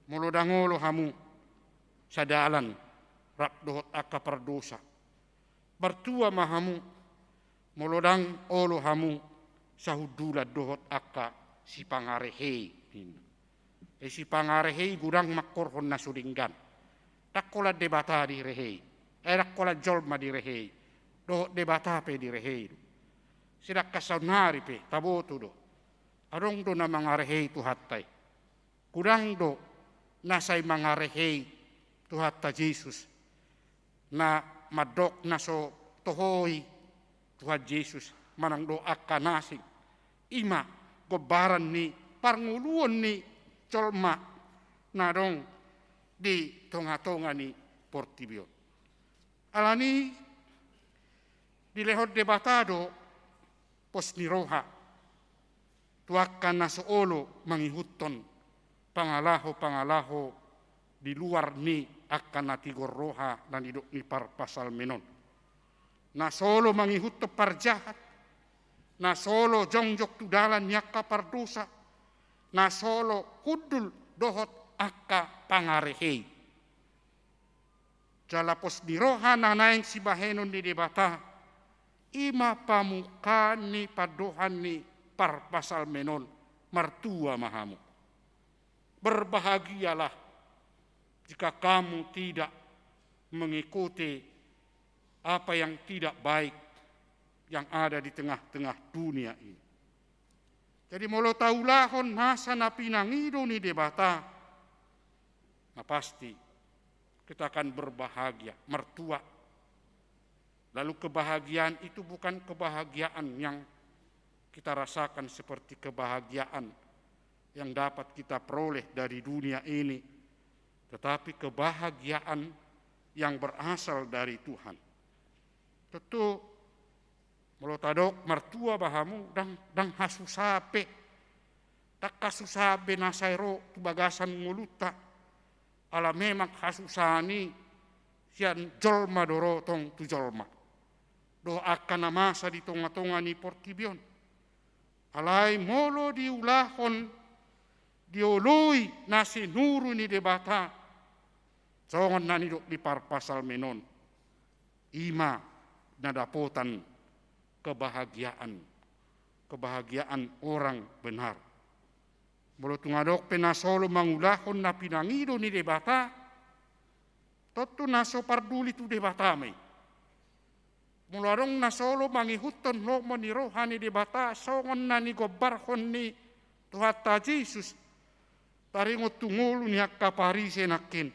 molo dang olo hamu sadalan rap dohot angka pardosa. Martua ma hamu molo dang olo hamu sahundulan dohot angka sipangarehei, ninna. Ai sipangarehei godang mangkorhon na so denggan. Dang holan Debata direhei, ai dang holan jolma direhei, dohot Debata pe direhei do. Sedangkan saonnari pe taboto do, adong do na mangarehei Tuhanta i. Godang do na sai mangarehei Tuhanta Jesus, na mandok na so toho i Tuhan Jesus manang do angka na asing. Ima gombaran ni parngoluon ni jolma na adong di tongatonga ni portibi on. Alani dilehon Debata do pos ni roha tu angka na so olo mangihuthon pangalaho-pangalaho di luar ni angka na tigor roha na nidok ni parpsalmen on. Na so olo mangihuthon parjahat, na so olo jongjong tu dalan ni angka pardosa, na so olo hundul dohot angka pangarehei. Jala pos ni roha na naeng sibahenon ni Debata, ima pamungkaan ni pandohan ni parpsalmen on, martua ma hamu. Berbahagialah jika kamu tidak mengikuti apa yang tidak baik yang ada di tengah-tengah dunia ini. Jadi molo taulahon nasa na pinangido ni Debata, na pasti kita akan berbahagia, martua. Lalu kebahagiaan itu bukan kebahagiaan yang kita rasakan seperti kebahagiaan yang dapat kita peroleh dari dunia ini. tetapi kebahagiaan yang berasal dari Tuhan. Tontu, molo tadok martua ba hamu, ndang, ndang hasusaan pe, ndang hasusaan be na sai ro tu bagasan ngolunta, ala memang hasusaan i sian jolma do ro tong tu jolma, dohot angka na masa di tonga-tonga ni portibi on. Alai molo diulahon, dioloi na sinuru ni Debata, songon na nidok ni parpsalmen on, i ma na dapotan kebahagiaan, kebahagiaan orang benar. Molo tung adong pe na so olo mangulahon na pinangido ni Debata, tontu na so parduli tu Debata ma i. Molo adong na so olo mangihuthon lomo ni roha ni Debata, songon na nigombarhon ni Tuhanta Jesus taringot tu ngolu ni angka Parise nangkin,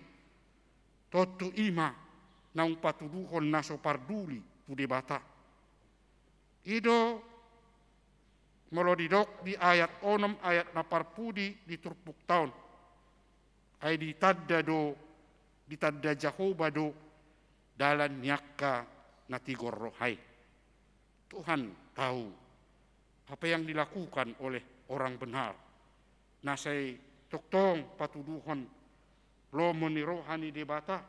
tontu i ma naung patuduhon na so parduli tu Debata. I do molo didok di ayat onom, ayat na parpudi di turpukta on. Ai ditanda do, ditanda Jahowa do dalan ni angka na tigor roha i. Tuhan tahu apa yang dilakukan oleh orang benar, na sai tongtong patuduhon lomo ni roha ni Debata.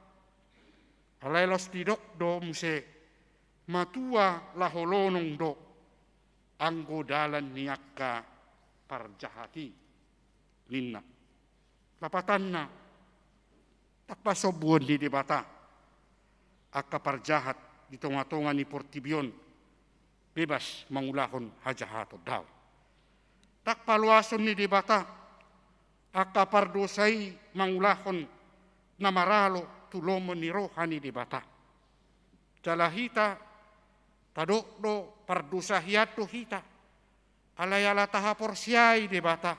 Alai laos didok do muse, matua laho lonong do anggo dalan ni angka parjahat i, ninna. Lapatanna, ndang pasombuon ni Debata angka parjahat di tonga-tonga ni portibi on bebas mangulahon hajahaton, daong. Ndang paloason ni Debata angka pardosa i mangulahon na maralo tu lomo ni roha ni Debata. Jala hita tadok do, pardosa hian do hita. Alai ala tahaporseai Debata,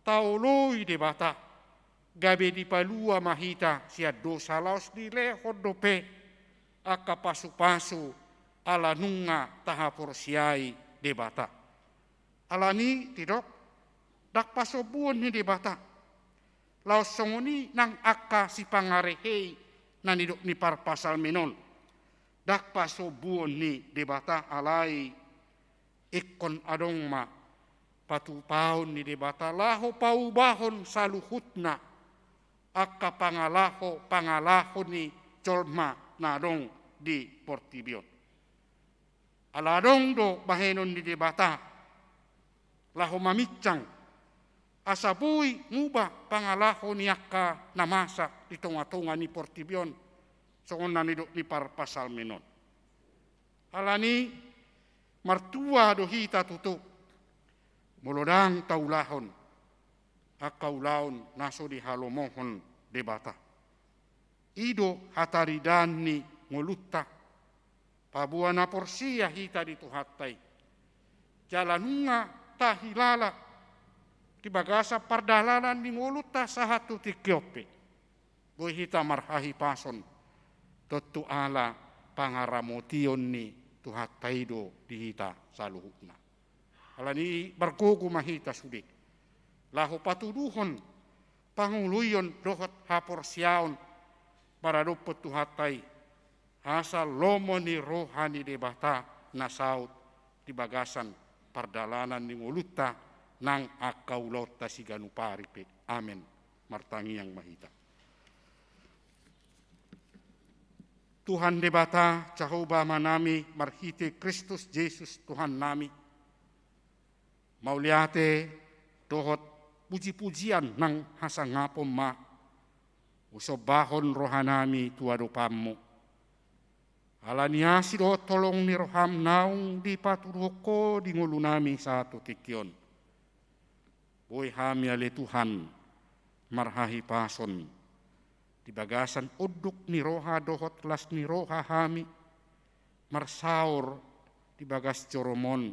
taoloi Debata, gabe dipalua ma hita sian dosa, laos dilehon dope angka pasupasu ala nunga tahaporseai Debata. Alani i didok, ndang pasombuon ni Debata. Laos songon i nang angka sipangarehe i na nidok ni parpsalmen on. Ndang pasombuon ni Debata, alai ingkon adong ma patupaon ni Debata laho paubahon saluhutna angka pangalaho-pangalaho ni jolma na adong di portibi on. Ala adong do bahenon ni Debata laho maminsang asa boi muba pangalaho ni angka na masa di tonga-tonga ni portibi on, songon na nidok ni parpsalmen on. Alani i martua do hita tutu molo ndang taulahon angka ulaon na so dihalomohon Debata. I do hataridaan ni ngolunta. Paboa na porsea hita di Tuhanta i, jala nunga tahilala di bagasan pardalanan ni ngolunta sahat tu tingki on pe, boi hita marhahipason, tontu ala pangaramotion ni Tuhanta i do di hita saluhutna. Alani i margogo ma hita sude laho patuduhon pangoloion dohot haporseaon maradophon Tuhanta i, asa lomo ni roha ni Debata na saut di bagasan pardalanan ni ngolunta nang angka ulaonta siganup ari pe. Amen. Martangiang ma hita. Tuhan Debata, Jahowa Amanami, marhite Kristus Jesus Tuhannami, mauliate dohot puji-pujian nang hasangapon ma husombahon rohanami tu adopanmu. Ala ni asi dohot holong ni roham naung dipatuduhon Ho di ngolunami sahat tu tingki on, boi hami ale Tuhan marhahipason di bagasan unduk ni roha dohot las ni roha hami marsaor di bagas jorom on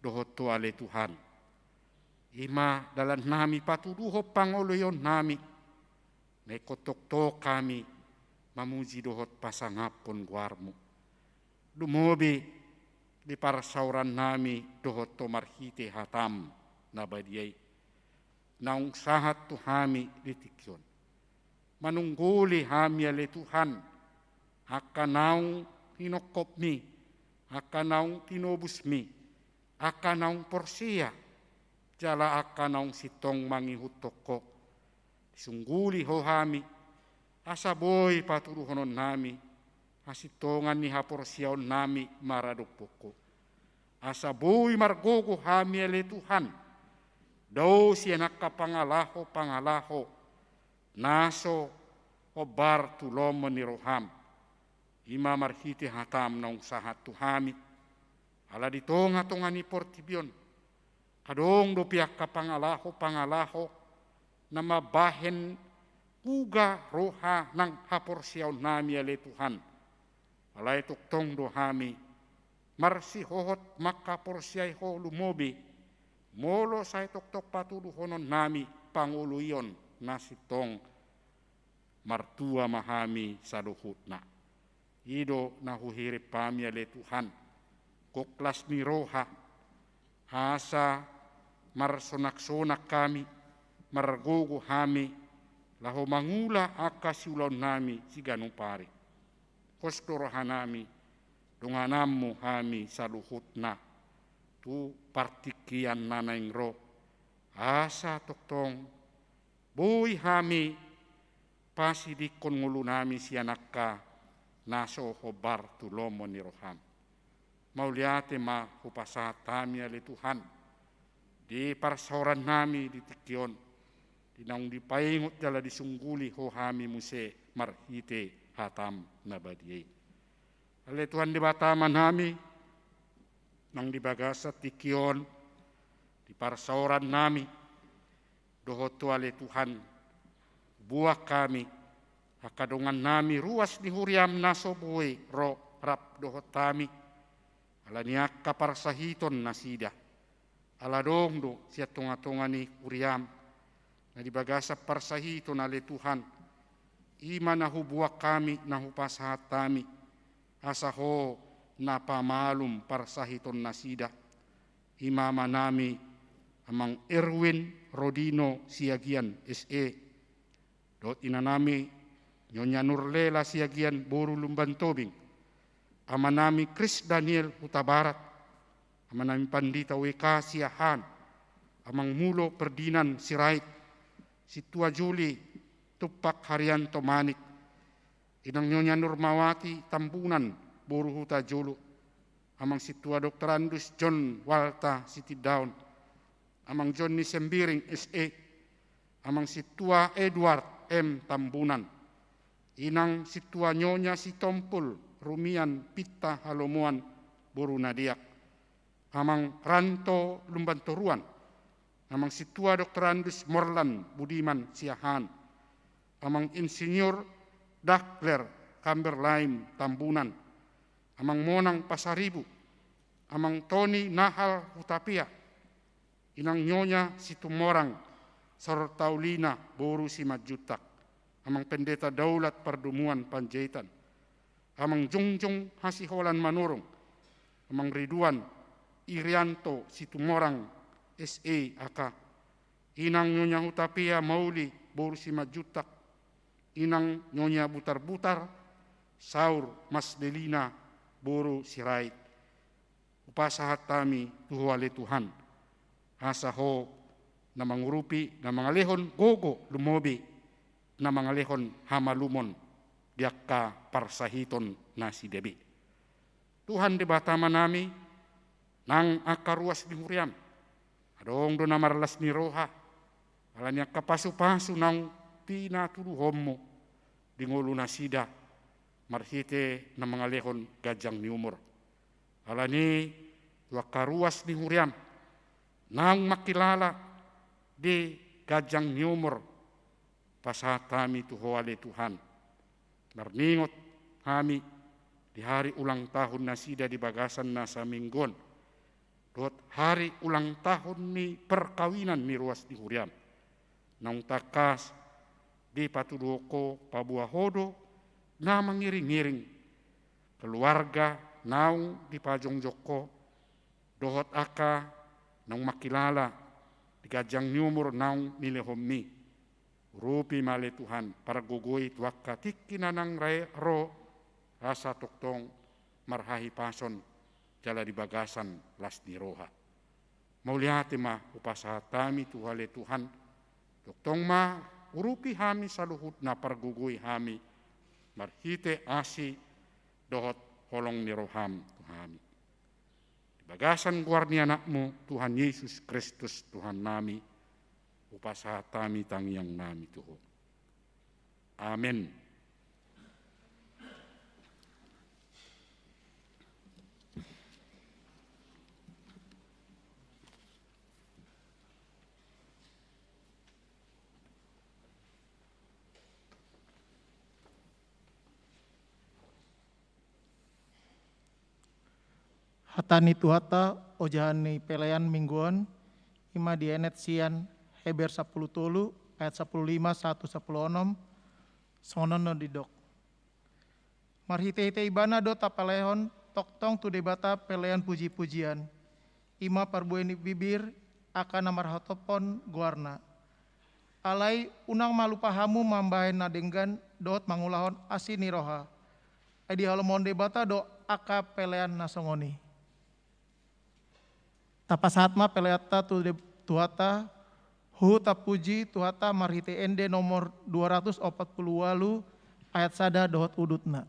dohot Ho ale Tuhan. I ma dalannami patuduhon pangoloionnami, na ingkon tongtong hami mamuji dohot pasangaphon goarmu. Lumobi di parsaorannami dohot Ho marhite hatam na badia i, naung sahat tu hami di tingki on. Manungguli hami ale Tuhan, angka naung tinongkopmi, angka naung tinobusmi, angka naung porsea, jala angka naung sintong mangihuthon Ho. Disungguli Ho hami, asa boi patuduhononnami hasintongan ni haporseaonnami maradophon Ho. Asa boi margogo hami ale Tuhan, dao sian angka pangalaho-pangalaho na so hombar tu lomo ni roham. I ma marhite hataM naung sahat tu hami. Ala di tonga-tonga ni portibi on, adong dope angka pangalaho-pangalaho na mambahen uga roha nang haporseaonnami ale Tuhan. Alai tongtong do hami marsihohot mangkaporseai Ho lumobi, molo sai tongtong patuduhononnami pangoluion na sintong martua ma hami saluhutna. I do na huhirim hami ale Tuhan, gok las ni roha, asa marsonak-sonak hami, margogo hami, laho mangula angka siulaonnami siganup ari. Pos do rohanami, dongananMu hami saluhutna, tu partingkian na naeng ro, asa tongtong boi hami pasidingkon ngolunami sian angka na so hombar tu lomo ni roham. Mauliate ma hupasahat hami ale Tuhan, di parsaorannami di tingki on, di naung dipaingot jala disungguli Ho hami muse marhite hataM na badia i. Ale Tuhan Debata Amanami, nang di bagasan tingki on, di parsaorannami, dohot tu ale Tuhan, buak hami, angka dongannami ruas ni huriam na so boi ro rap dohot hami, ala ni angka parsahiton nasida. Ala adong do sian tonga-tonga ni huriam, na di bagasan parsahiton ale Tuhan, i ma na hubuak hami, na hupasahat hami, asa Ho na pamalum parsahiton nasida. I ma amanami, Amang Erwin Rodino Siagian S E, dohot inanami Nyonya Nurlela Siagian boru Lumban Tobing, amanami Kris Daniel Hutabarat, amanami Pandita W K Siahaan, Amang Mulo Ferdinand Sirait, Sintua Juli Tumpak Haryanto Manik, Inang Nyonya Nurmawati Tambunan boru Hutajulu, Amang Sintua Doktor Andus John Walta Sitindaon, Amang Jonni Sembiring S E, Amang Sintua Edward M Tambunan, Inang Sintua Nyonya Sitompul Rumian Pitta Halomoan boru Nadeak, Amang Ranto Lumban Toruan, Amang Sintua Doktor Andus Morlan Budiman Siahaan, Amang Insinyur Dakler Kamberlain Tambunan, Amang Monang Pasaribu, Amang Toni Nahal Hutapea, Inang Nyonya Situmorang Sortaulina boru Simanjuntak, Amang Pendeta Daulat Pardumuan Panjaitan, Amang Jongjong Hasiholan Manurung, Amang Ridwan Irianto Situmorang S E A K, Inang Nyonya Hutapea Mauli boru Simanjuntak, Inang Nyonya Butarbutar Saur Masdelina boru Sirait. Hupasahat hami tu Ho ale Tuhan, asa Ho na mangurupi, na mangalehon gogo lumobi, na mangalehon hamalumon di angka parsahiton nasida be. Tuhan Debata Amanami, nang angka ruas ni huriam, adong do na marlas ni roha ala ni angka pasupasu naung pinatuduhonmu di ngolu nasida marhite na mangalehon ganjang ni umur. Ala ni i tu angka ruas ni huriam naung mangkilala di ganjang ni umur, pasahat hami tu Ho ale Tuhan. Marningot hami di hari ulang tahun nasida di bagasan na saminggu on, dohot hari ulang tahun ni perkawinan ni ruas ni huriam. Naung tangkas dipatuduhon Ho, paboa Ho do na mangiring-iring keluarga naung dipajongjong Ho, dohot angka naung mangkilala di ganjang ni umur naung nilehonmi. Urupi ma ale Tuhan pargogoi tu angka tingki na naeng ro, asa tongtong marhahipason jala di bagasan las ni roha. Mauliate ma hupasahat hami tu Ho ale Tuhan, tongtong ma urupi hami saluhutna, pargogoi hami marhite asi dohot holong ni roham tu hami. Di bagasan goar ni Anakmu Tuhan Yesus Kristus Tuhannami, hupasahat hami tangiangnami tu Ho. Amen. Hata ni Tuhanta, ojahan ni pelean minggu on, i ma dienet sian Heber sampulu tolu ayat sampulu lima sahat tu sampulu onom, songon on do didok. Marhitehite Ibana do tapalehon tongtong tu Debata pelean pujipujian, i ma parbue ni bibir angka na marhatophon goarna. Alai unang ma lupa hamu mambahen na denggan dohot mangulahon asi ni roha. Ai dihalomohon Debata do angka pelean na songon i. Tapasahat ma peleanta tu Deb-, Tuhanta, huhut tapuji Tuhanta marhite ende nomor dua ratus opat pulu ualu ayat sada dohot udutna.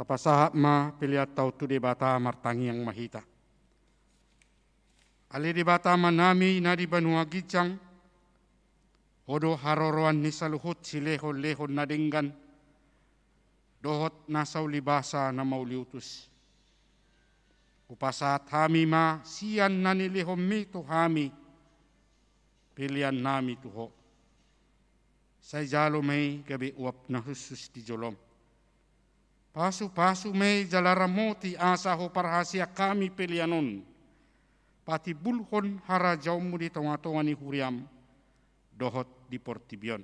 Tapasahat ma peleanta on tu Debata, martangiang ma hita. Ale Debata Amanami na di banua ginjang, Ho do haroroan ni saluhut silehonlehon na denggan dohot na saulibasa na mauliutus. Hupasahat hami ma sian na nilehonMi tu hami peleannami tu Ho. Sai jalo ma i gabe uap na hushus di jolom. Pasupasu ma i jala ramoti asa huparhaseang hami pelean on. patimbulhon harajaonmu di tongatonga ni huriam dohot di portibi on.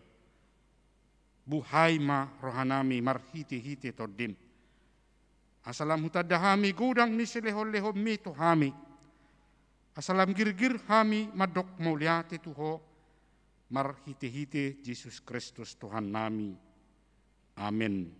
Buhai ma rohanami marhitehite Tondim, asa lam hutanda hami godang ni silehonlehonmi tu hami, asa lam girgir hami mandok mauliate tu Ho, marhitehite Jesus Kristus Tuhannami. Amen.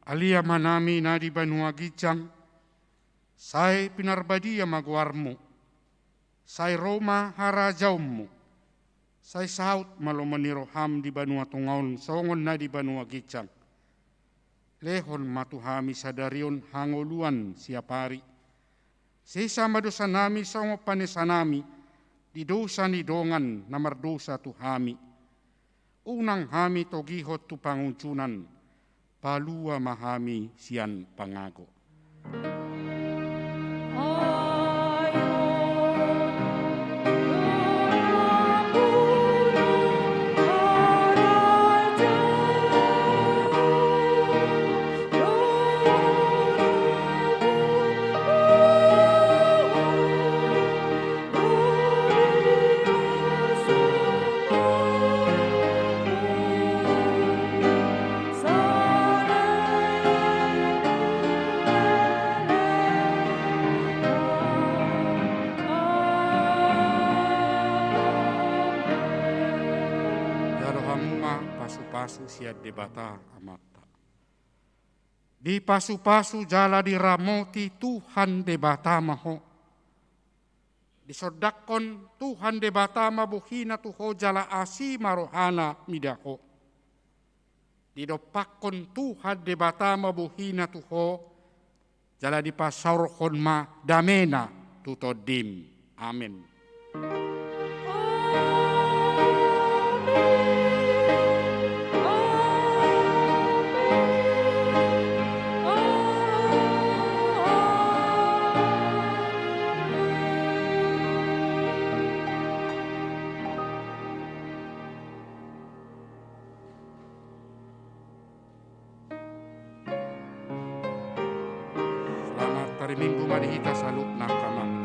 Ale Amanami na di banua ginjang, sai pinarbadia ma goarmu, sai ro ma harajaonmu, sai saut ma lomo ni roham di banua tonga on songon na di banua ginjang. Lehon ma tu hami sadari on hangoluan siapari. Sesa ma dosanami songon panesanami di dosa ni dongan na mardosa tu hami. Unang hami togihon tu pangunjunan, palua ma hami sian pangago. Jalo hamu ma pasupasu sian Debata Amanta. Dipasupasu jala diramoti Tuhan Debata ma ho. Disondangkon Tuhan Debata ma bohina tu ho jala asi ma rohana mida ho. Didompakkon Tuhan Debata ma bohina tu ho, jala dipasaorhon ma damena tu tondim. Amen. Selamat hari Minggu ma di hita saluhutna, amang.